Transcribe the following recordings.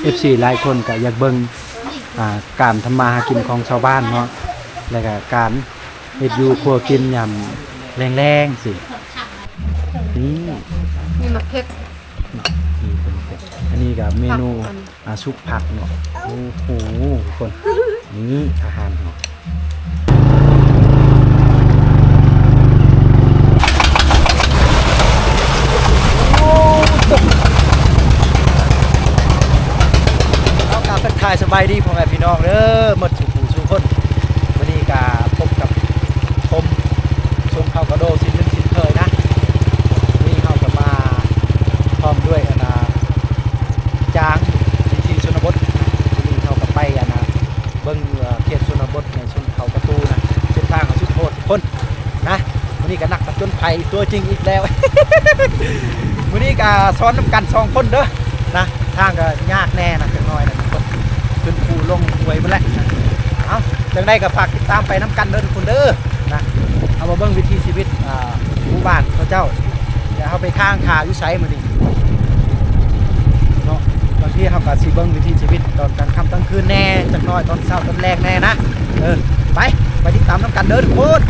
ເອັຟຊີຫຼາຍຄົນກໍຢາກເບິ່ງ ອ່າ ການທຳມາຫາກິນຂອງຊາວບ້ານເນາະ ແລະກະການເຮັດຢູ່ຄົວກິນຍາມແລງໆ ຊີ້ ນີ້ ມີໝາກເຜັດ ນີ້ເປັນ ອັນນີ້ກໍເມນູ ຜັກ ອ່າ ຊຸບຜັກເນາະ ໂອ້ໂຫ ທຸກຄົນ ນີ້ອາຫານເຮົາ ເອົາ ກາບທັກທາຍສະບາຍດີພໍ່ແມ່ພີ່ນ້ອງເດີ ໝົດສູ່ຜູ້ສູ່ຄົນ ມື້ນີ້ກະພົບກັບຜົມ ຊົງເຜົ່າກະໂດ ເຊັ່ນເດີມເຊັ່ນເຄີຍນະ ມື້ນີ້ເຮົາກະມາພ້ອມດ້ວຍ ອັນນາ ຈາງ ວິຖີຊົນນະບົດ ມື້ນີ້ເຮົາກະໄປ ອັນນາ ເບິ່ງ ເຂດຊົນນະບົດໃນຊົນເຜົ່າກະຕູນະ ເສັ້ນທາງກະສຸດໂຫດທຸກຄົນນະ ມື້ນີ້ກະນັກຜະຈົນໄພຕົວຈິງອີກແລ້ວ ມື້ນີ້ກະສອນນຳກັນສອງຄົນເດີນະ ທາງກະຍາກແດ່ນະ ຈັກໜ້ອຍນະທຸກຄົນ ຂຶ້ນພູລົງຫ້ວຍໝົດແຫຼະນະ ເອົ້າ ຈັ່ງໃດກະຝາກຕິດຕາມໄປນຳກັນເດີທຸກຄົນເດີນະ ເຮົາມາເບິ່ງວິຖີຊີວິດ ອ່າ ໝູ່ບ້ານເຂົາເຈົ້າ ແລ້ວເຮົາໄປຄ້າງຄາຢູ່ໃສມື້ນີ້ເນາະ ບາງທີເຮົາກະຊິເບິ່ງວິຖີຊີວິດຕອນກາງຄ່ຳກາງຄືນແດ່ ຈັກໜ້ອຍຕອນເຊົ້າຕອນແລງແດ່ນະ ເອີ ໄປ ໄປຕິດຕາມນຳກັນເດີທຸກຄົນ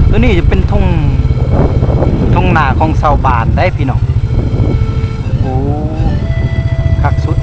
ໂຕນີ້ຈະເປັນທົ່ງ ທົ່ງນາຂອງຊາວບ້ານໄດ໋ພີ່ນ້ອງ. ໂອ້ ຄັກສຸດ.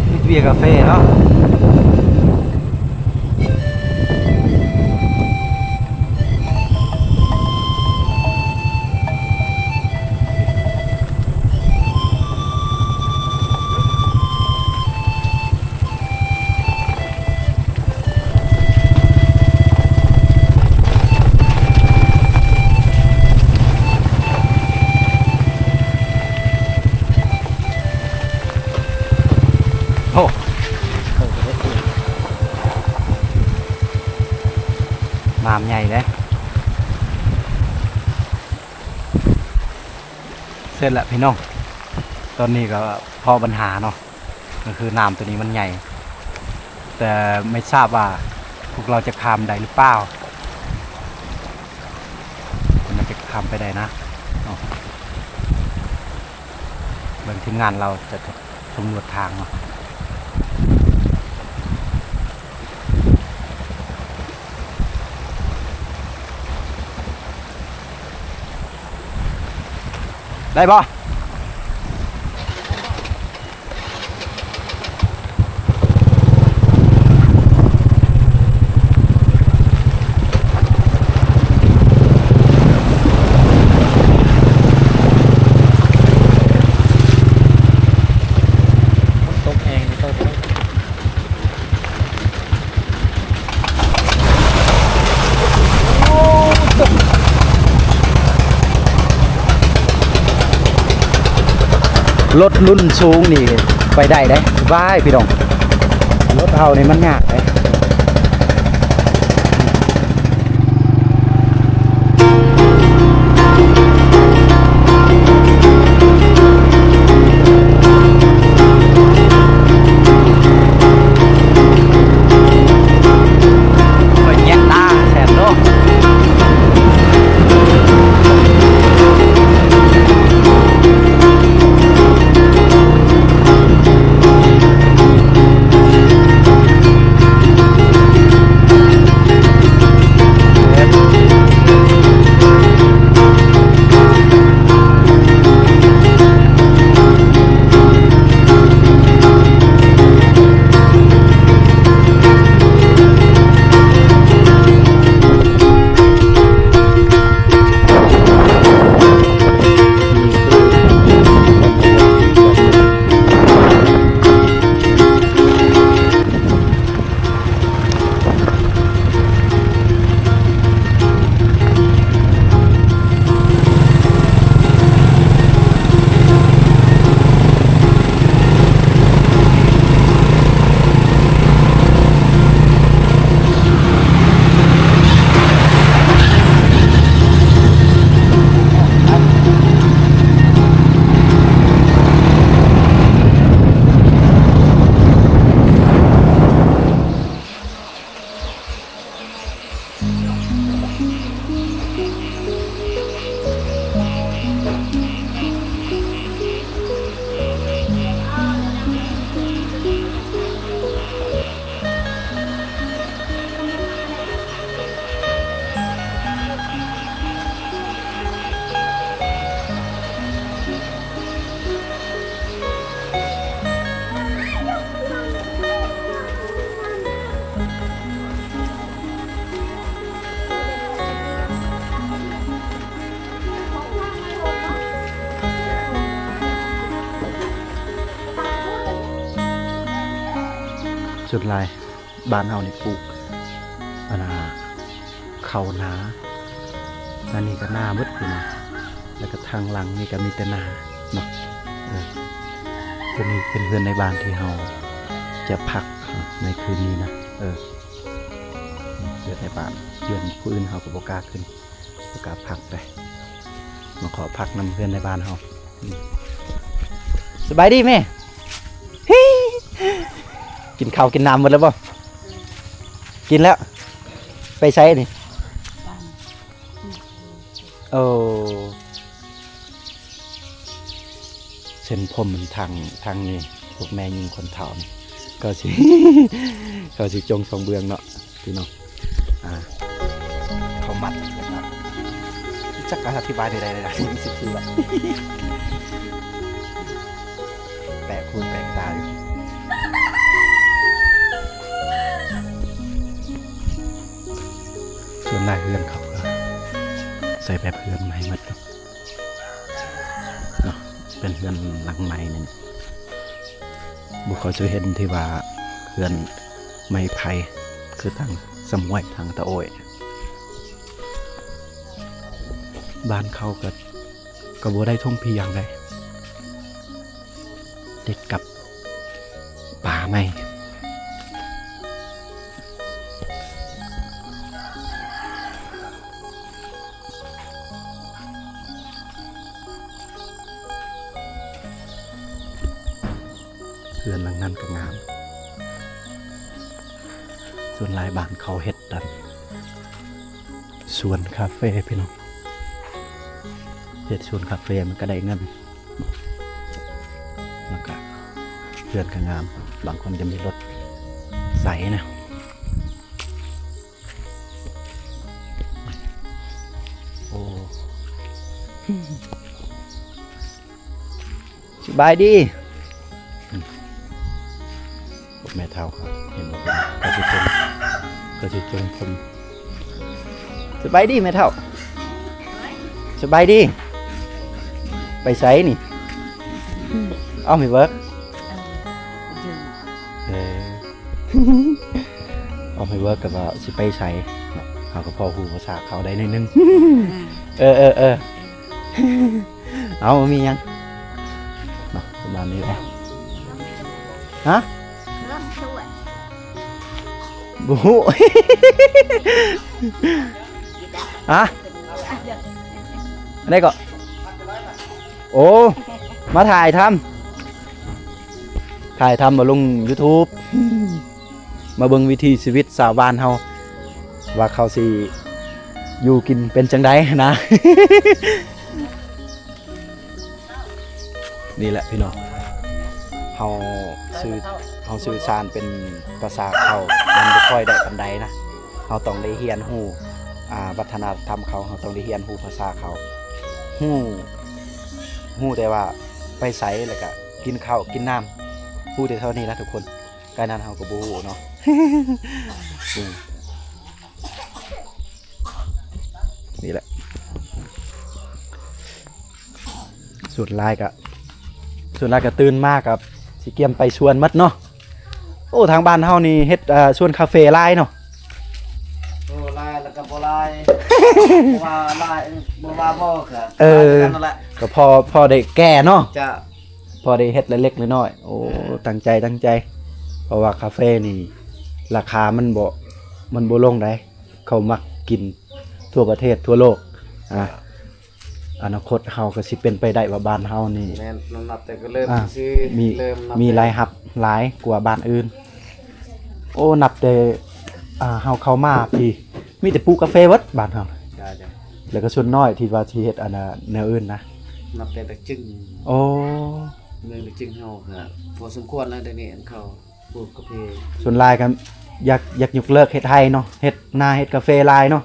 ເຮັດວຽກກາເຟເນາະ. ໂອ້ ນ້ຳໃຫຍ່ເດ້. ເສັດແລ້ວພີ່ນ້ອງ ຕອນນີ້ກໍພໍ້ບັນຫາເນາະ ກໍຄືນ້ຳໂຕນີ້ມັນໃຫຍ່ ແຕ່ໄມ່ຊາບວ່າພວກເຮົາຈະຂ້າມໄດ້ຫຼືເປົ່າ ມັນຈະຂ້າມໄປໄດ້ນະເນາະ. ເບິ່ງທີມງານເຮົາຈະສຳຫຼວດທາງເນາະ. ໄດ້ບໍ່? ຝົນຕົກແຮງນີ້ ເຂົ້າໄປ ລົດລຸ້ນສູງນີ້ໄປໄດ້ເດ້ ສະບາຍພີ່ນ້ອງ. ລົດເຮົານີ້ມັນຍາກເດ້. ຂ້ອຍແຍງຕາແຊບເນາະ. ເ ສ່ວນຫຼາຍບ້ານເຮົານີ້ປູກ ອັນນ່າ ເຂົ້ານາ ອັນນີ້ກໍນາເບິດຢູ່ນະ ແລ້ວກໍທາງຫຼັງນີ້ກໍມີແຕ່ນາເນາະ. ເອີ ຕົວນີ້ເປັນເຮືອນໃນບ້ານທີ່ເຮົາຈະພັກໃນຄືນນີ້ນະ. ເອີ ເຮືອນໃນບ້ານ ເຮືອນຜູ້ອື່ນເຮົາກໍບໍ່ກ້າຂຶ້ນ ບໍ່ກ້າພັກເດ້ ມາຂໍພັກນຳເຮືອນໃນບ້ານເຮົາ. ສະບາຍດີແມ່ ກິນເຂົ້າກິນນ້ຳໝົດແລ້ວບໍ່? ກິນແລ້ວ. ໄປໃສນີ້? ໂອ້ ເສັ້ນຜົມມັນທາງ ທາງນີ້ ພວກແມ່ຍິງຄົນເຖົ້ານີ້ ເຂົາຊິ ເຂົາຊິຈົ່ງຊ່ອງເບື້ອງເນາະ ພີ່ນ້ອງ. ອ່າ ເຂົາມັດແລ້ວກໍ ຈັກອະທິບາຍແນວໃດເລີຍນະ ມີສິບສີ່ບາດ ແປກຫູແປກຕາຢູ່. ສ່ວນຫຼາຍເຮືອນເຂົາກໍໃສ່ແບບເຮືອນໃໝ່ໝົດເນາະ ເປັນເຮືອນຫຼັງໃໝ່ນີ້ ບໍ່ຄ່ອຍຊິເຫັນທີ່ວ່າເຮືອນໄມ້ໄຜ່ ຄືທາງຊຳຫ້ວຍ ທາງຕະໂອ້ຍ. ບ້ານເຂົາກໍ ກໍບໍ່ໄດ້ທົ່ງພຽງໃດ ຕິດກັບປ່າໄມ້. ເຮືອນຫຼັງນັ້ນກໍງາມ ສ່ວນຫຼາຍບ້ານເຂົາເຮັດອັນ ສວນກາເຟພີ່ນ້ອງ ເຮັດສວນກາເຟມັນກໍໄດ້ເງິນ ແລ້ວກໍເຮືອນກໍງາມ ບາງຄົນກໍມີລົດໃຊ້ນະ. ໂອ້ ສະບາຍດີ ພວກແມ່ເຖົ້າເຂົາເຫັນບໍ່ ເຂົາຊິຈົງ ເຂົາຊິຈົງຜົມ. ສະບາຍດີແມ່ເຖົ້າ ສະບາຍດີ ໄປໃສນີ້? ເອົາ ໄປເວີກ ເອີ ອອກໄປເວີກກໍວ່າຊິໄປໃສເນາະ ເຮົາກໍພໍຮູ້ພາສາເຂົາໄດ້ໜ້ອຍໜຶ່ງ. ເອີ ເອີ ເອີ ເອົາ ບໍ່ມີຫຍັງເນາະ ປະມານນີ້ແຫຼະ. ຮະ? ບໍ່ຮູ້ ຮະ? ອັນໃດເກາະ? ໂອ້ ມາຖ່າຍທຳ ຖ່າຍທຳມາລົງ YouTube ມາເບິ່ງວິຖີຊີວິດຊາວບ້ານເຮົາ ວ່າເຂົາຊິຢູ່ກິນເປັນຈັ່ງໃດນະ. ນີ້ແຫຼະພີ່ນ້ອງ ເຮົາສື່ ເຮົາສື່ສານເປັນພາສາເຂົາ ມັນບໍ່ຄ່ອຍໄດ້ປານໃດນະ. ເຮົາຕ້ອງໄດ້ຮຽນຮູ້ ອ່າ ວັດທະນະທຳເຂົາ ເຮົາຕ້ອງໄດ້ຮຽນຮູ້ພາສາເຂົາ ຮູ້ ຮູ້ແຕ່ວ່າໄປໃສ ແລ້ວກະກິນເຂົ້າກິນນ້ຳ ຮູ້ແຕ່ເທົ່ານີ້ນະທຸກຄົນ ກາຍນັ້ນເຮົາກໍບໍ່ຮູ້ເນາະ. ອືມ ນີ້ແຫຼະ ສ່ວນຫຼາຍກະ ສ່ວນຫຼາຍກະຕື່ນມາກະຊິກຽມໄປສວນໝົດເນາະ. ໂອ້ ທາງບ້ານເຮົານີ້ເຮັດ ເອີ ສວນກາເຟຫຼາຍເນາະ. ໂອ້ ຫຼາຍແລ້ວກໍບໍ່ຫຼາຍ ບໍ່ວ່າຫຼາຍ ບໍ່ວ່າບໍ່ ກໍ ເອີ ຫຼາຍຄືກັນນັ້ນແຫຼະ ກໍພໍ ພໍໄດ້ແກ່ເນາະ. ຈ້ະ ພໍໄດ້ເຮັດເລັກໆນ້ອຍໆ. ໂອ້ ເອີ ຕັ້ງໃຈ ຕັ້ງໃຈ ເພາະວ່າກາເຟນີ້ລາຄາມັນບໍ່ ມັນບໍ່ລົງໃດ ເຂົາມັກກິນທົ່ວປະເທດທົ່ວໂລກ ອ່າ ອະນາຄົດເຮົາກໍຊິເປັນໄປໄດ້ວ່າບ້ານເຮົານີ້ ແມ່ນ ນັບແຕ່ກໍເລີ່ມ ອ່າ ມີ ເລີ່ມນັບ ມີລາຍຮັບຫຼາຍກວ່າບ້ານອື່ນ. ໂອ້ ນັບແຕ່ ອ່າ ເຮົາເຂົ້າມາພີ້ ມີແຕ່ປູກກາເຟເບິດບ້ານເຮົາ. ຈ້ະ ແລ້ວກໍສ່ວນນ້ອຍທີ່ວ່າຊິເຮັດອັນນ່າແນວອື່ນນະ ນັບແຕ່ຕະຈຶງ. ໂອ້ ເມືອງຕະຈຶງເຮົາກໍພໍສົມຄວນແລ້ວ ດຽວນີ້ອັນເຂົາ ປູກກາເຟ. ສ່ວນຫຼາຍກໍຢາກ ຢາກຍົກເລີກເຮັດໄຮ່ເນາະ ເຮັດນາເຮັດກາເຟຫຼາຍເນາະ.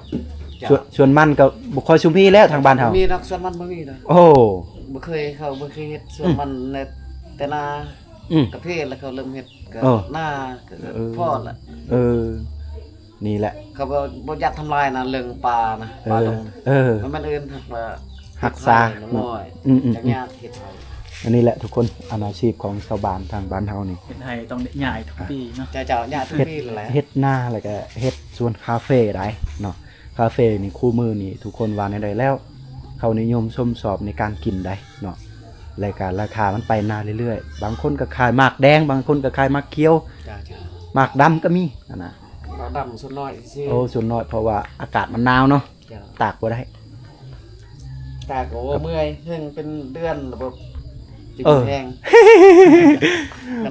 ຈ້ະ ສວນ ສວນມັນກໍບໍ່ຄ່ອຍຊຸມພີແລ້ວທາງບ້ານເຮົາ ບໍ່ມີດອກ ສວນມັນບໍ່ມີດອກ. ໂອ້ ບໍ່ເຄີຍ ເຂົາບໍ່ເຄີຍເຮັດສວນມັນ ອືມ ແຕ່ນາ ອືມ ກາເຟ ແລ້ວເຂົາເລີ່ມເຮັດກໍ ເອີ ນາກໍ ເອີ ພໍລະ. ເອີ ນີ້ແຫຼະ ເຂົາບໍ່ ບໍ່ຢາກທຳລາຍນະ ເລື່ອງປ່ານະ ເອີ ປ່າດົງ ເອີ ມັນ ມັນເອີ້ນຮັກ ຮັກສາ ເຮັດໄຮ່ນ້ອຍ ອືມໆໆ ຢາກເຮັດໄຮ່ ອັນນີ້ແຫຼະທຸກຄົນ ອາ ອາຊີບຂອງຊາວບ້ານທາງບ້ານເຮົານີ້ ເຮັດໄຮ່ຕ້ອງໄດ້ຫຍ້າທຸກປີເນາະ ເຈົ້າ ຫຍ້າທຸກປີແຫຼະ ເຮັດນາ ແລ້ວກໍເຮັດສວນຄາເຟໄດ້ເນາະ. ຄາເຟນີ້ຄູ່ມື້ນີ້ທຸກຄົນວ່າແນວໃດແລ້ວ ເຂົານິຍົມຊົມຊອບໃນການກິນໄດ໋ເນາະ ແລ້ວກະລາຄາມັນໄປໜ້າເລື້ອຍໆ ບາງຄົນກໍຂາຍໝາກແດງ ບາງຄົນກໍຂາຍໝາກຂຽວ ເຈົ້າໆ ໝາກດຳກໍມີຫັ້ນນະ ໝາກດຳສ່ວນນ້ອຍຊື່ໆ ໂອ້ ສ່ວນນ້ອຍ ເພາະວ່າອາກາດມັນໜາວເນາະ ເຈົ້າ ຕາກບໍ່ໄດ້ ຕາກກໍບໍ່ເມື່ອຍ ເຮັດເປັນເດືອນລະບໍ່ຈຶ່ງ ເອີ ແຫ້ງ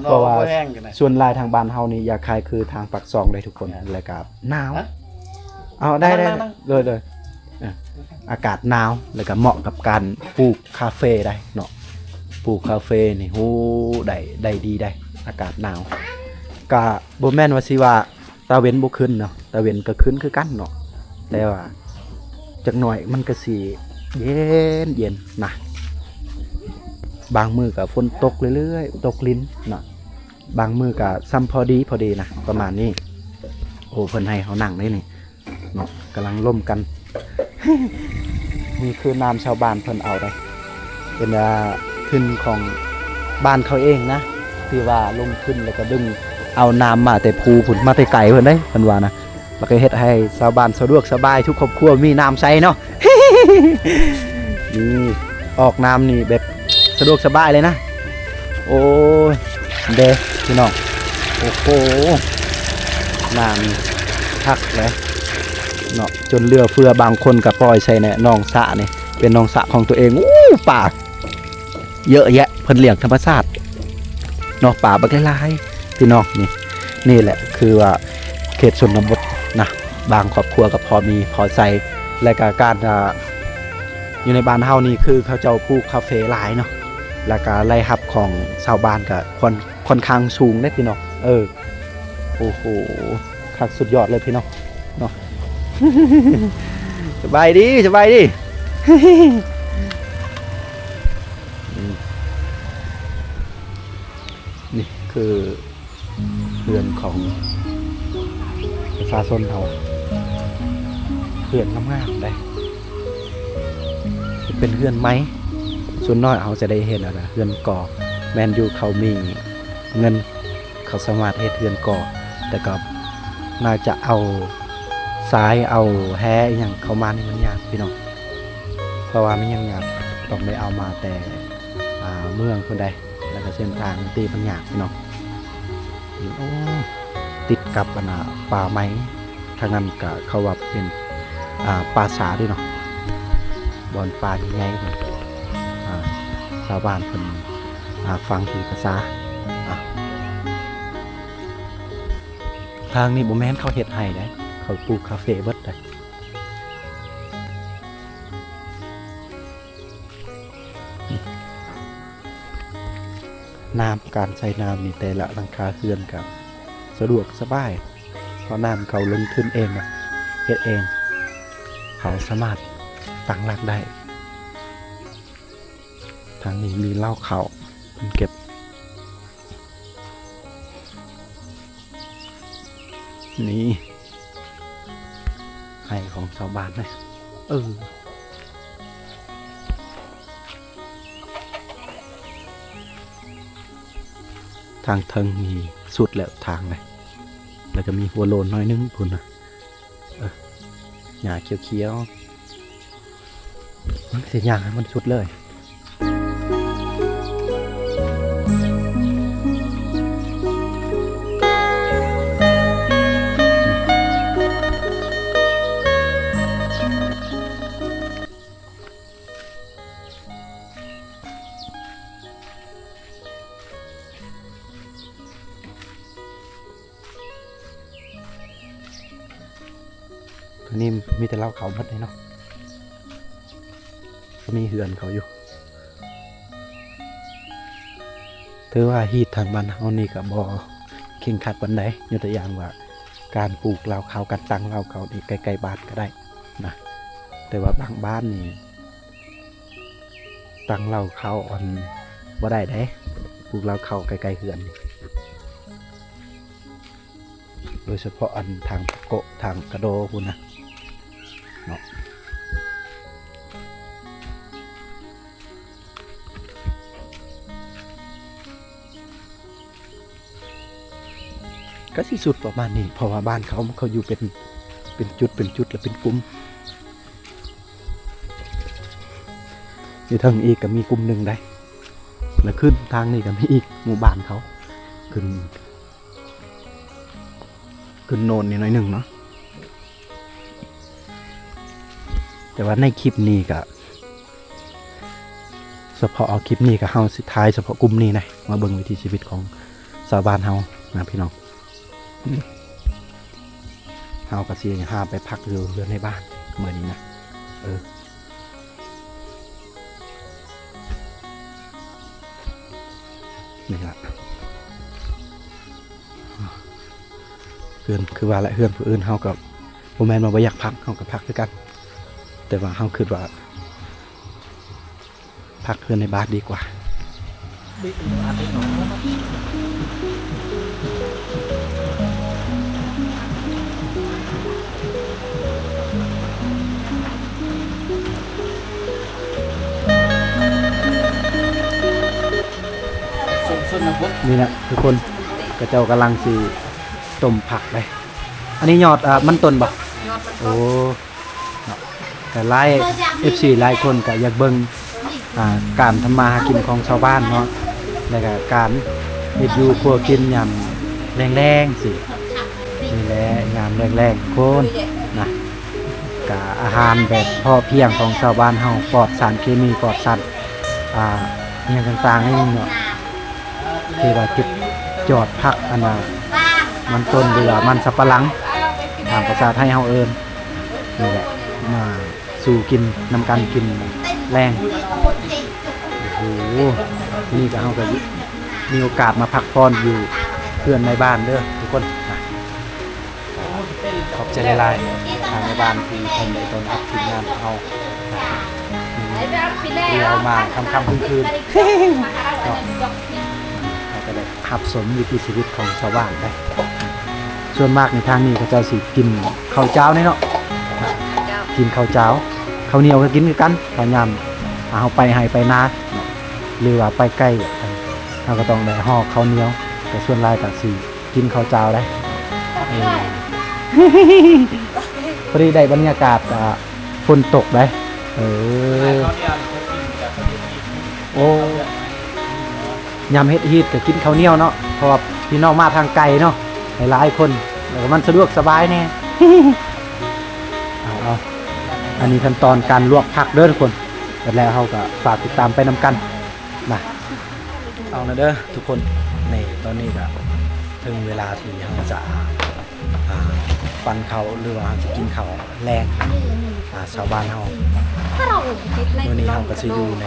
ເພາະວ່າສ່ວນຫຼາຍທາງບ້ານເຮົານີ້ຢາກຂາຍຄືທາງປາກຊ່ອງເດ້ທຸກຄົນ ແລ້ວກໍໜາວ ເອົາ ໄດ້ໆ ໂດຍໆ ເອີ ອາກາດໜາວ ແລ້ວກໍເໝາະກັບການປູກຄາເຟໄດ້ເນາະ ປູກຄາເຟນີ້ ໂຫ ໄດ້ ໄດ້ດີໄດ໋ ອາກາດໜາວ ກະບໍ່ແມ່ນວ່າຊິວ່າ ຕາເວັນບໍ່ຂຶ້ນເນາະ ຕາເວັນກໍຂຶ້ນຄືກັນເນາະ ແຕ່ວ່າຈັກໜ້ອຍມັນກໍຊິເຢັນໆ ນະ ບາງມື້ກໍຝົນຕົກເລື້ອຍໆ ຕົກລິນເນາະ ບາງມື້ກໍຊ່ຳພໍດີ ພໍດີນະ ປະມານນີ້ ໂອ້ ເພິ່ນໃຫ້ເຮົານັ່ງເດ້ນີ້ເນາະ ກຳລັງລົມກັນ ນີ້ຄືນ້ຳຊາວບ້ານເພິ່ນເອົາໄດ໋ ເປັນ ເອີ ທຶນຂອງບ້ານເຂົາເອງນະ ທີ່ວ່າລົງທຶນແລ້ວກໍດຶງເອົານ້ຳມາແຕ່ພູພຸ້ນ ມາແຕ່ໄກເພິ່ນເດ້ ເພິ່ນວ່ານະ ແລ້ວກໍເຮັດໃຫ້ຊາວບ້ານສະດວກສະບາຍ ທຸກຄອບຄົວມີນ້ຳໃຊ້ເນາະ ນີ້ ອອກນ້ຳນີ້ແບບສະດວກສະບາຍເລີຍນະ ໂອ້ຍ ເດ້ພີ່ນ້ອງ ໂອ້ໂຫ ນ້ຳນີ້ຄັກເລີຍເນາະ ຈົນເຫຼືອເຟືອ ບາງຄົນກໍປ່ອຍໃສ່ໃນໜອງສະນີ້ ເປັນໜອງສະຂອງຕົວເອງ ໂອ້ ປາ ເຍາະແຍະ ເພິ່ນລ້ຽງທຳມະຊາດເນາະ ປາບັກຫຼາຍໆ ພີ່ນ້ອງ ນີ້ ນີ້ແຫຼະຄືວ່າເຂດຊົນນະບົດນະ ບາງຄອບຄົວກໍພໍມີພໍໃຊ້ ແລະກະການ ອ່າ ຢູ່ໃນບ້ານເຮົານີ້ຄືເຂົາເຈົ້າປູກຄາເຟຫຼາຍເນາະ ແລະກະລາຍຮັບຂອງຊາວບ້ານກະຄ່ອນ ຄ່ອນຂ້າງສູງເດ້ພີ່ນ້ອງ ເອີ ໂອ້ໂຫ ຄັກສຸດຍອດເລີຍພີ່ນ້ອງເນາະ ສະບາຍດີ ສະບາຍດີ ນີ້ຄືເຮືອນຂອງປະຊາຊົນເຮົາ ເຮືອນງາມໆ ເດ້ ເປັນເຮືອນໄມ້ ສ່ວນໜ້ອຍເຮົາຈະໄດ້ເຫັນ ອັນ ເຮືອນກໍ ແມ່ນຢູ່ເຂົາມີເງິນ ເຂົາສາມາດເຮັດເຮືອນກໍ ແຕ່ກໍໜ້າຈະເອົາຊາຍ ເອົາແຮ່ອີ່ຫຍັງເຂົ້າມານີ້ມັນຍາກພີ່ນ້ອງ ເພາະວ່າມັນຍັງຍາກ ຕ້ອງໄດ້ເອົາມາແຕ່ ອ່າ ເມືອງພຸ້ນໃດ໋ ແລ້ວກໍເສັ້ນທາງມັນຕິມັນຍາກພີ່ນ້ອງ ໂອ້ ຕິດກັບ ອັນ ນະ ປ່າໄມ້ ທາງນັ້ນກະເຂົາວ່າເປັນ ອ່າ ປ່າຊ້າເດ້ເນາະ ບ່ອນປ່າໃຫຍ່ໆ ເພິ່ນ ອ່າ ຊາວບ້ານເພິ່ນ ອ່າ ຝັງທີ່ປ່າຊ້າ ອ່າ ທາງນີ້ບໍ່ແມ່ນເຂົາເຮັດໄຮ່ໃດ໋ ເຂົາປູກຄາເຟເບິດໃດ໋ ນ້ຳ ການໃຊ້ນ້ຳນີ້ ແຕ່ລະຫຼັງຄາເຮືອນກະສະດວກສະບາຍ ເພາະນ້ຳເຂົາລົງທຶນເອງນະ ເຮັດເອງ ເຂົາສາມາດຕັ້ງຫຼັກໄດ້ ທາງນີ້ມີເລົ້າເຂົ້າ ເພິ່ນເກັບ ນີ້ ໄຮ່ຂອງຊາວບ້ານນະ ເອີ ທາງເທິງນີ້ສຸດແລ້ວທາງນະ ແລ້ວກໍມີຫົວໂລນໜ້ອຍໜຶ່ງພຸ້ນນະ ເອີ ຫຍ້າຂຽວໆ ມັນຊິຍ່າງໃຫ້ມັນສຸດເລີຍ. ໂຕນີ້ມີແຕ່ເລົ້າເຂົ້າໝົດເລີຍເນາະ ກໍມີເຮືອນເຂົາຢູ່ ຖືວ່າຮີດທາງບ້ານເຮົານີ້ກໍບໍ່ເຄັ່ງຄັດປານໃດ ຍົກຕົວຢ່າງວ່າ ການປູກເລົ້າເຂົ້າ ການຕັ້ງເລົ້າເຂົ້ານີ້ໃກ້ໆບ້ານກໍໄດ້ນະ ແຕ່ວ່າບາງບ້ານນີ້ ຕັ້ງເລົ້າເຂົ້າອັນ ບໍ່ໄດ້ເດ້ ປູກເລົ້າເຂົ້າໃກ້ໆເຮືອນນີ້ ໂດຍສະເພາະອັນທາງປະໂກະ ທາງກະໂດພຸ້ນນະເນາະ. ກໍຊິສຸດປະມານນີ້ ເພາະວ່າບ້ານເຂົາ ເຂົາຢູ່ເປັນ ເປັນຈຸດ ເປັນຈຸດ ແລະເປັນກຸ່ມ. ຢູ່ເທິງອີກກໍມີກຸ່ມໜຶ່ງໄດ໋ ແລະຂຶ້ນທາງນີ້ກໍມີອີກ ໝູ່ບ້ານເຂົາ ຂຶ້ນ ຂຶ້ນໂນນນີ້ໜ້ອຍໜຶ່ງເນາະ. ແຕ່ວ່າໃນຄລິບນີ້ກໍ ສະເພາະເອົາຄລິບນີ້ກໍເຮົາຊິຖ່າຍສະເພາະກຸ່ມນີ້ນະ ມາເບິ່ງວິຖີຊີວິດຂອງຊາວບ້ານເຮົານະພີ່ນ້ອງ. ເຮົາກໍຊິຫາໄປພັກຢູ່ເຮືອນໃນບ້ານມື້ນີ້ນະ ເອີ ນີ້ລະ ເຮືອນ ຄືວ່າແຫຼະ ເຮືອນຜູ້ອື່ນເຮົາກໍບໍ່ແມ່ນວ່າບໍ່ຢາກພັກ ເຮົາກໍພັກຄືກັນ ແຕ່ວ່າເຮົາຄິດວ່າ ພັກເຮືອນໃນບ້ານດີກວ່າ. ຊົນນະບົດ ນີ້ນະທຸກຄົນ ເຂົາເຈົ້າກຳລັງຊິຕົ້ມຜັກເດ້. ອັນນີ້ຍອດ ອາ ມັນຕົ້ນບໍ່? ຍອດມັນຕົ້ນ. ໂອ້ ເນາະ ກໍຫຼາຍ ເອັຟຊີ ຫຼາຍຄົນກໍຢາກເບິ່ງ ອ່າ ການທຳມາຫາກິນຂອງຊາວບ້ານເນາະ ແລ້ວກໍການເຮັດຢູ່ຄົວກິນຍາມແລງໆ ຊີ້ ນີ້ແຫຼະ ຍາມແລງໆ ຄົນນະ ກະອາຫານແບບພໍພຽງຂອງຊາວບ້ານເຮົາ ປອດສານເຄມີ ປອດສານ ອ່າ ອີ່ຫຍັງຕ່າງໆ ນີ້ເນາະ ທີ່ວ່າເກັບຍອດຜັກ ອັນນ່າ ມັນຕົ້ນ ຫຼືວ່າມັນສຳປະຫຼັງ ຕາມພາສາໄທເຮົາເອີ້ນ ນີ້ແຫຼະ ມາສູ່ກິນນຳກັນ ກິນແລງ. ໂອ້ໂຫ ນີ້ກໍເຮົາກໍມີໂອກາດມາພັກຜ່ອນຢູ່ເຮືອນໃນບ້ານເດີທຸກຄົນນະ. ຂອບໃຈຫຼາຍໆ ທາງແມ່ບ້ານທີ່ເພິ່ນໄດ້ຕ້ອນຮັບທີມງານເຮົາ ທີ່ເຮົາມາຄ່ຳໆຄືນໆ ເນາະ ເຮົາກໍໄດ້ຮັບຊົມວິຖີຊີວິດຂອງຊາວບ້ານໄດ້. ສ່ວນມາກໃນທາງນີ້ເຂົາເຈົ້າຊິກິນເຂົ້າເຈົ້ານີ້ເນາະ ກິນເຂົ້າເຈົ້າ ເຂົ້າໜຽວກໍກິນຄືກັນ ເພາະຍາມເຮົາໄປໄຮ່ໄປນາເນາະ ຫຼືວ່າໄປໄກ ເຮົາກໍຕ້ອງໄດ້ຫໍ່ເຂົ້າໜຽວ ແຕ່ສ່ວນຫຼາຍກໍຊິ ກິນເຂົ້າເຈົ້າໄດ໋ ເອີ ພໍດີໄດ້ບັນຍາກາດ ອ່າ ຝົນຕົກໄດ໋ ເອີ ໂອ້ ຍາມເຮັດຮີດກໍກິນເຂົ້າໜຽວເນາະ ເພາະວ່າພີ່ນ້ອງມາທາງໄກເນາະ ຫຼາຍໆຄົນ ແລ້ວກໍມັນສະດວກສະບາຍແດ່. ເອົາ ເອົາ ອັນນີ້ຂັ້ນຕອນການລວກຜັກເດີທຸກຄົນ ແລ້ວເຮົາກໍຝາກຕິດຕາມໄປນຳກັນນະ. ເອົາລະເດີທຸກຄົນ ໃນຕອນນີ້ກະເຖິງເວລາທີ່ເຮົາຈະ ອ່າ ປັ້ນເຂົ້າ ຫຼືວ່າເຮົາຈະກິນເຂົ້າແລງ ອ່າ ຊາວບ້ານເຮົາ. ມື້ນີ້ເຮົາກະຊິຢູ່ໃນ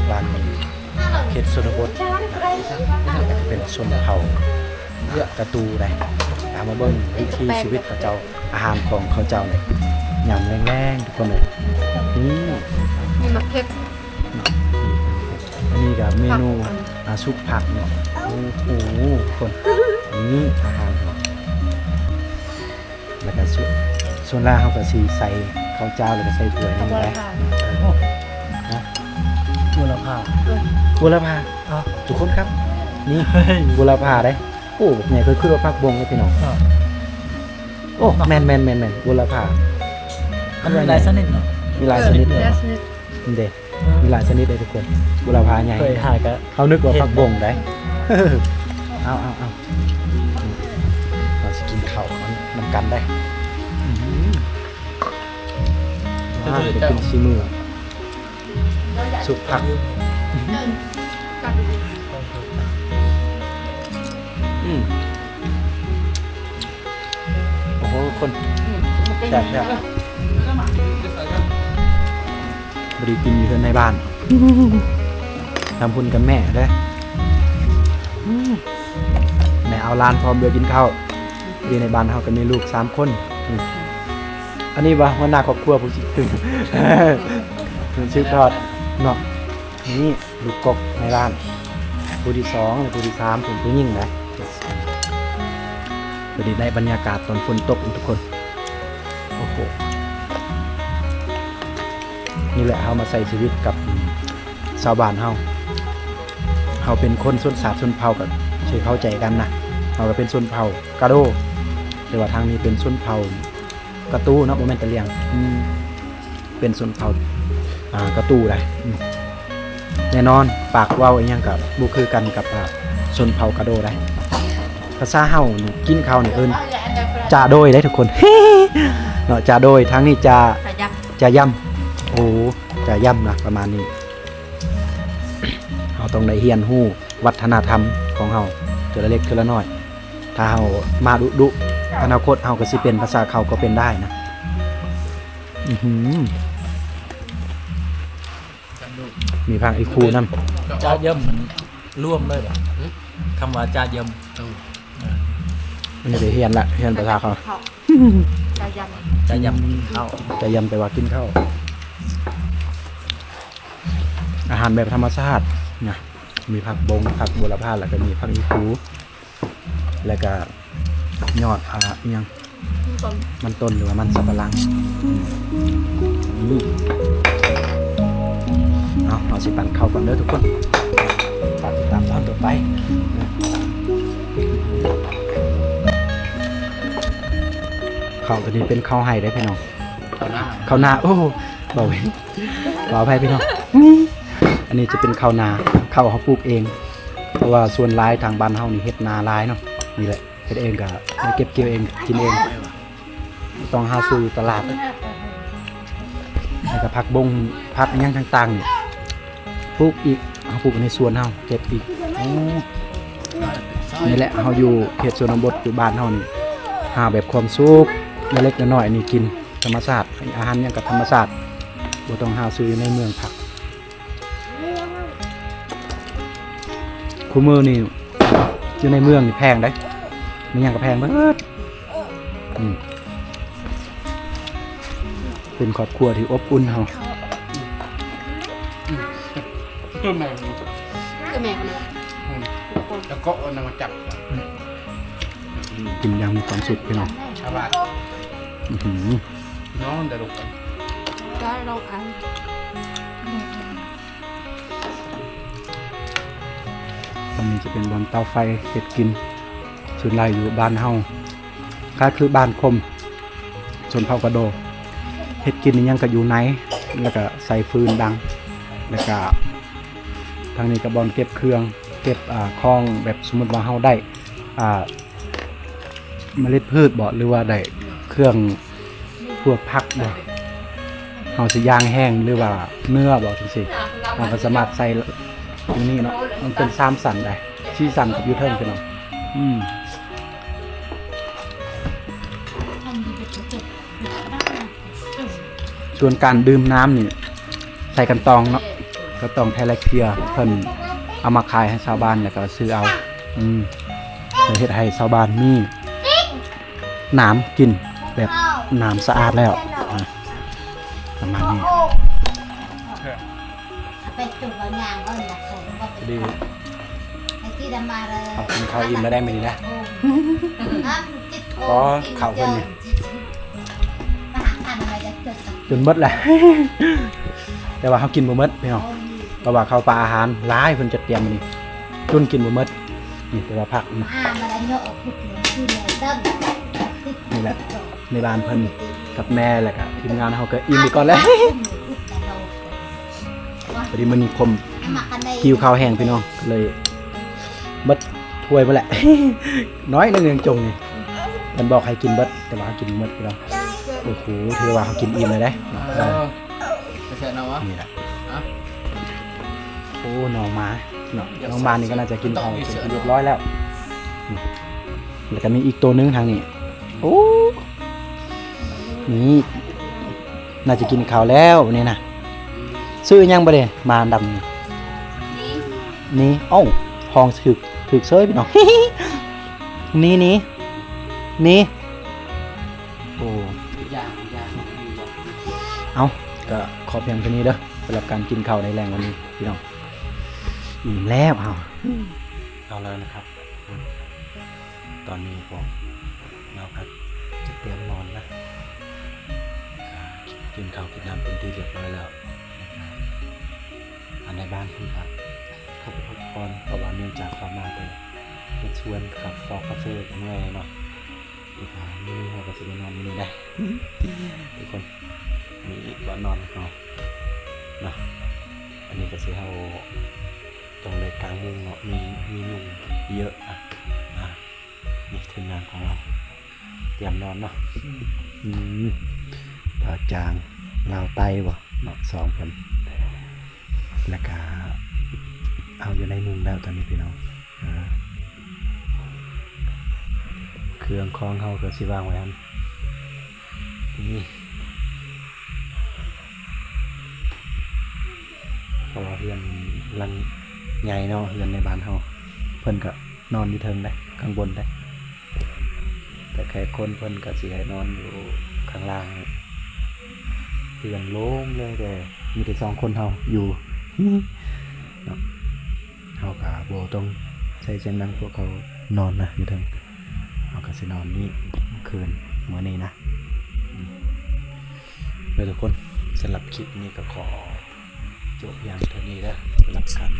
ບ້ານເຂດຊົນນະບົດນະ ເປັນຊົນເຜົ່າ ອ່າ ກະຕູໄດ໋. ເຮົາມາເບິ່ງວິຖີຊີວິດເຂົາເຈົ້າ ອາຫານຂອງເຂົາເຈົ້ານີ້ ຍາມແລງໆ ທຸກຄົນເອີຍ. ນີ້ ມີໝາກເຜັດ ອັນນີ້ກໍເມນູ ຜັກ ອ່າ ຊຸບຜັກເນາະ. ໂອ້ໂຫ ຄົນ ນີ້ອາຫານເນາະ ແລ້ວກໍສ່ວນ ສ່ວນຫຼາຍເຮົາກໍຊິໃສ່ເຂົ້າເຈົ້າ ແລ້ວກໍໃສ່ຖ້ວຍນີ້ໄດ໋. ເອີ ນະ ບົວລະພາ ເອີ ບົວລະພາ ເອົາ ທຸກຄົນຄັບ ນີ້ ບົວລະພາເດ້. ໂອ້ ບັກໃຫຍ່ ຂ້ອຍຄິດວ່າຜັກບົ້ງເດ້ພີ່ນ້ອງ. ເອີ ໂອ້ ແມ່ນໆໆໆ ບົວລະພາ ມັນມີຫຼາຍຊະນິດເນາະ ມີຫຼາຍຊະນິດເນາະ ເອີ ມີຫຼາຍຊະນິດເດ້ ມີຫຼາຍຊະນິດເດ້ທຸກຄົນ ບົວລະພາໃຫຍ່. ເຄີຍຫາກະ ເຮົານຶກວ່າຜັກບົ້ງໄດ໋. ເອົາໆໆ ເຮົາຊິກິນເຂົ້ານຳກັນໄດ໋. ອື ອ່າ ເປັນສີມື ຊຸບຜັກ ອືມ ໂອ້ໂຫ ຄົນ ອືມ ແຊບໆ ພໍດີກິນຢູ່ເຮືອນໃນບ້ານ ທາງພຸ້ນກັບແມ່ເດ້ ອືມ ແມ່ເອົາຫຼານພ້ອມດ້ວຍກິນເຂົ້າ. ຢູ່ໃນບ້ານເຮົາກໍມີລູກສາມຄົນ ອືມ ອັນນີ້ວ່າຫົວໜ້າຄອບຄົວຜູ້ສືບ ສືບທອດເນາະ. ນີ້ລູກກົກໃນບ້ານ ຜູ້ທີສອງ ແລະ ຜູ້ທີສາມ ເປັນຜູ້ຍິງນະ. ພໍດີໄດ້ບັນຍາກາດຕອນຝົນຕົກທຸກຄົນ ໂອ້ໂຫ ນີ້ແຫຼະ ເຮົາມາໃຊ້ຊີວິດກັບຊາວບ້ານເຮົາ ເຮົາເປັນຄົນຊົນຊາດຊົນເຜົ່າກໍຊິເຂົ້າໃຈກັນນະ. ເຮົາກໍເປັນຊົນເຜົ່າກະໂດ, ແຕ່ວ່າທາງນີ້ເປັນຊົນເຜົ່າກະຕູເນາະ, ບໍ່ແມ່ນຕະຫຼຽງ. ອືມ ເປັນຊົນເຜົ່າ ອ່າ ກະຕູໄດ໋. ອືມ ແນ່ນອນ ປາກເວົ້າອີ່ຫຍັງກໍບໍ່ຄືກັນກັບ ອ່າ ຊົນເຜົ່າກະໂດໄດ໋. ພາສາເຮົານີ້ ກິນເຂົ້ານີ້ເອີ້ນຈາໂດຍໄດ໋ທຸກຄົນ ເນາະ. ຈາໂດຍ ທາງນີ້ຈາ ຈາຢຳ ຈາຢຳ. ໂອ້ ຈາຢຳນະ ປະມານນີ້. ເຮົາຕ້ອງໄດ້ຮຽນຮູ້ວັດທະນະທຳຂອງເຮົາເທື່ອລະເລັກເທື່ອລະໜ້ອຍ. ຖ້າເຮົາມາດຸໆ ອະນາຄົດເຮົາກໍຊິເປັນພາສາເຂົາກໍເປັນໄດ້ນະ. ອືຫື ມີຜັກອີ່ຄູນຳ. ຈາຢຳມັນລວມເລີຍບໍ່? ຄຳວ່າຈາຢຳ ເອີ ອັນນີ້ໄດ້ຮຽນລະ ຮຽນພາສາເຂົາ. ຈາຢຳ ຈາຢຳກິນເຂົ້າ ຈາຢຳແປວ່າກິນເຂົ້າ. ອາຫານແບບທຳມະຊາດນະ ມີຜັກບົງ ຜັກບົວລະພາ ແລ້ວກໍມີຜັກອີ່ຄູ ແລ້ວກໍຍອດ ອາ ອີ່ຫຍັງ ມັນຕົ້ນ ມັນຕົ້ນ ຫຼືວ່າມັນສຳປະຫຼັງ. ອືມ ເອົາ ເຮົາຊິປັ້ນເຂົ້າກ່ອນເດີທຸກຄົນ. ຝາກຕິດຕາມຕອນຕໍ່ໄປ. ເຂົ້າຕົວນີ້ເປັນເຂົ້າໄຮ່ເດ້ພີ່ນ້ອງ. ເຂົ້ານາ ເຂົ້ານາ. ໂອ້ ເວົ້າ ຂໍອະໄພພີ່ນ້ອງ. ອັນນີ້ຈະເປັນເຂົ້ານາ ເຂົ້າເຮົາປູກເອງ ເພາະວ່າສ່ວນຫຼາຍທາງບ້ານເຮົານີ້ເຮັດນາຫຼາຍເນາະ. ນີ້ແຫຼະ ເຮັດເອງກໍໄດ້ເກັບກ່ຽວເອງ ກິນເອງ ບໍ່ຕ້ອງຫາຊື້ຢູ່ຕະຫຼາດ. ແລ້ວກໍຜັກບົງ ຜັກຫຍັງຕ່າງໆນີ້ ປູກອີກ ເຮົາປູກໃນສວນເຮົາ ເກັບອີກ. ໂອ້ ນີ້ແຫຼະ ເຮົາຢູ່ເຂດຊົນນະບົດ ຢູ່ບ້ານເຮົານີ້ ຫາແບບຄວາມສຸກເລັກໆນ້ອຍໆນີ້ກິນ ທຳມະຊາດ ອາຫານຫຍັງກໍທຳມະຊາດ ບໍ່ຕ້ອງຫາຊື້ຢູ່ໃນເມືອງຜັກ. ຄູ່ມື້ນີ້ຢູ່ໃນເມືອງນີ້ແພງເດ້ ມີຫຍັງກໍແພງເບິດ. ອືມ ເປັນຄອບຄົວທີ່ອົບອຸ່ນເຮົາ. ຕົວແມ່ ຕົວແມ່ນະ. ອືມ ແລ້ວກໍເອົານຳມາຈັບ ອືມ ກິນຢ່າງມີຄວາມສຸກພີ່ນ້ອງ. ອືຫື ນອນໄດ້ລູກ ໄດ້ລອງອັນ. ຕອນນີ້ຈະເປັນບ່ອນເຕົາໄຟເຮັດກິນ ສ່ວນຫຼາຍຢູ່ບ້ານເຮົາ ກໍຄືບ້ານຄົມ ຊົນເຜົ່າກະໂດ ເຮັດກິນອີ່ຫຍັງກໍຢູ່ໃນ ແລ້ວກໍໃສ່ຟືນດັງ ແລ້ວກໍທາງນີ້ກໍບ່ອນເກັບເຄື່ອງ ເກັບ ອາ ຂອງ ແບບສົມມຸດວ່າເຮົາໄດ້ ອາ ເມລັດພືດບໍ ຫຼືວ່າໄດ້ເຄື່ອງ ພວກຜັກບໍ ເຮົາຊິຢ່າງແຫ້ງ ຫຼືວ່າເນື້ອບໍ ຈັ່ງຊີ້ ເຮົາກໍສາມາດໃສ່ຢູ່ນີ້ເນາະ. ມັນເປັນສາມຊັ້ນໄດ໋ ສີ່ຊັ້ນກັບຢູ່ເທິງພີ່ນ້ອງ. ອືມ ສ່ວນການດື່ມນ້ຳນີ້ ໃສ່ກັນຕອງເນາະ ກັນຕອງແທເລັກເພຍ ເພິ່ນເອົາມາຂາຍໃຫ້ຊາວບ້ານ ແລ້ວກໍຊື້ເອົາ. ອືມ ເພື່ອເຮັດໃຫ້ຊາວບ້ານມີນ້ຳກິນ ແບບນ້ຳສະອາດແລ້ວ ອາ ປະມານນີ້. ໄປຈຸດວ່າຍ່າງເອີ້ນນະ ພໍດີເຮົາກິນເຂົ້າອີ່ມແລ້ວໄດ໋ມື້ນີ້ນະ. ອໍ ເຂົ້າເພິ່ນນີ້ຈົນໝົດແຫຼະ ແຕ່ວ່າເຮົາກິນບໍ່ໝົດພີ່ນ້ອງ ເພາະວ່າເຂົ້າປາອາຫານຫຼາຍ ເພິ່ນຈັດຕຽມມື້ນີ້ ຈົນກິນບໍ່ໝົດ. ນີ້ແຕ່ວ່າຜັກ ນີ້ແຫຼະ ໃນບ້ານເພິ່ນກັບແມ່ແລ້ວກະທີມງານເຮົາກະອີ່ມໄປກ່ອນແລ້ວ. ພໍດີມື້ນີ້ຄົມຫິວເຂົ້າແຮງພີ່ນ້ອງ ເລີຍໝົດຖ້ວຍໝົດແຫຼະ ໜ້ອຍໜຶ່ງຍັງຈົ່ງນີ້ ເພິ່ນບອກໃຫ້ກິນເບິດ ແຕ່ວ່າເຮົາກິນບໍ່ໝົດພີ່ນ້ອງ. ໂອ້ໂຫ ຖືວ່າເຮົາກິນອີ່ມແລ້ວເດ້. ເອີ ນີ້ແຫຼະ ໂອ້ ນ້ອງໝາເນາະ ນ້ອງໝານີ້ກໍໜ້າຈະກິນເຂົ້າເປັນທີ່ຮຽບຮ້ອຍແລ້ວ. ແລ້ວກໍມີອີກໂຕໜຶ່ງທາງນີ້. ໂອ້ ນີ້ໜ້າຈະກິນເຂົ້າແລ້ວນີ້ນະ. ຊື່ຫຍັງບາດນີ້ ໝາດຳນີ້? ນີ້ ເອົ້າ ຮ້ອງຖືກ ຖືກເສີຍພີ່ນ້ອງ. ນີ້ ນີ້ ນີ້ ໂອ້ ເອົ້າ ກໍຂໍພຽງເທົ່ານີ້ເດີ ສຳລັບການກິນເຂົ້າໃນແລງວັນນີ້ພີ່ນ້ອງ. ອີ່ມແລ້ວເຮົາ ເອົາແລ້ວນະຄັບ ຕອນນີ້ພວກເຮົາກໍຈະຕຽມນອນລະ ກໍກິນເຂົ້າກິນນ້ຳເປັນທີ່ຮຽບຮ້ອຍແລ້ວ. ອັນໃນບ້ານເພິ່ນກໍພັກຜ່ອນ ເພາະວ່າເນື່ອງຈາກເຂົາມາແຕ່ ເຮັດສວນ ຄາເຟ ເຮັດກາເຟກັນເມື່ອຍເນາະ. ມື້ນີ້ເຮົາກໍຊິໄດ້ນອນຢູ່ນີ້ໄດ໋ ທຸກຄົນ. ນີ້ບ່ອນນອນເຮົາເນາະ. ອັນນີ້ກໍຊິ ເຮົາຕ້ອງໄດ້ກາງມຸ້ງເນາະ. ມີ ມີຍຸງເຍອະນະ. ອ່າ ນີ້ທີມງານຂອງເຮົາຕຽມນອນເນາະ. ອືມ ບ່າວຈາງ ລາວໃຕ້ບໍ່ເນາະ ສອງຄົນ. ແລ້ວກະເຮົາຢູ່ໃນມຸ້ງແລ້ວຕອນນີ້ພີ່ນ້ອງ. ອ່າ ເຄື່ອງຂອງເຮົາກໍຊິວາງໄວ້ຫັ້ນ. ນີ້ ເພາະວ່າເຮືອນຫຼັງໃຫຍ່ເນາະ ເຮືອນໃນບ້ານເຮົາ. ເພິ່ນກໍນອນຢູ່ເທິງໄດ໋ ຂ້າງບົນໄດ໋. ແຕ່ແຂກຄົນເພິ່ນກໍຊິໃຫ້ນອນຢູ່ຂ້າງລ່າງ. ເຮືອນໂລ່ງເລີຍ ແຕ່ມີແຕ່ສອງຄົນເຮົາຢູ່ເນາະ. ເຮົາກໍບໍ່ຕ້ອງໃຊ້ສຽງດັງ ພວກເຂົານອນນະຢູ່ເທິງ. ເຮົາກໍຊິນອນນີ້ຄືນ ມື້ນີ້ນະ. ເດີທຸກຄົນ, ສຳລັບຄລິບນີ້ກໍຂໍຈົບພຽງເທົ່ານີ້ເດີ ສຳລັບການ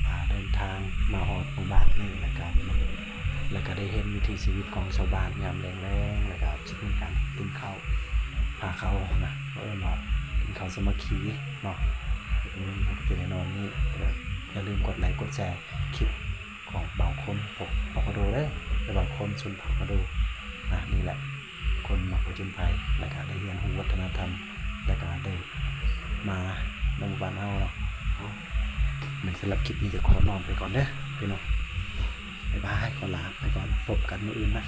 ອ່າ ເດີນທາງມາຮອດໝູ່ບ້ານນີ້ ແລ້ວກໍ ແລ້ວກໍໄດ້ເຫັນວິຖີຊີວິດຂອງຊາວບ້ານຍາມແລງໆ ແລ້ວກໍຊິມີການກິນເຂົ້າ ພາເຂົ້ານະ ເຂົາເອີ້ນວ່າກິນເຂົ້າສາມັກຄີເນາະ. ອືມ ເຮົາກໍຈະໄດ້ນອນນີ້. ຢ່າລືມກົດໄລກ໌ ກົດແຊ ຄລິບຂອງບ່າວຄົນ ພວກປອກກະໂດເດີ ແລະ ບ່າວຄົນຊົນເຜົ່າກະໂດນະ. ນີ້ແຫຼະ ຄົນມັກຜະຈົນໄພ ແລ້ວກະໄດ້ຮຽນຮູ້ວັດທະນະທຳ ແລ້ວກະໄດ້ມາໃນໝູ່ບ້ານເຮົາເນາະ. ເອົາ ສຳລັບຄລິບນີ້ກໍຂໍນອນໄປກ່ອນເດີພີ່ນ້ອງ. ບາຍບາຍ ຂໍລາໄປກ່ອນ ພົບກັນມື້ອື່ນນະ.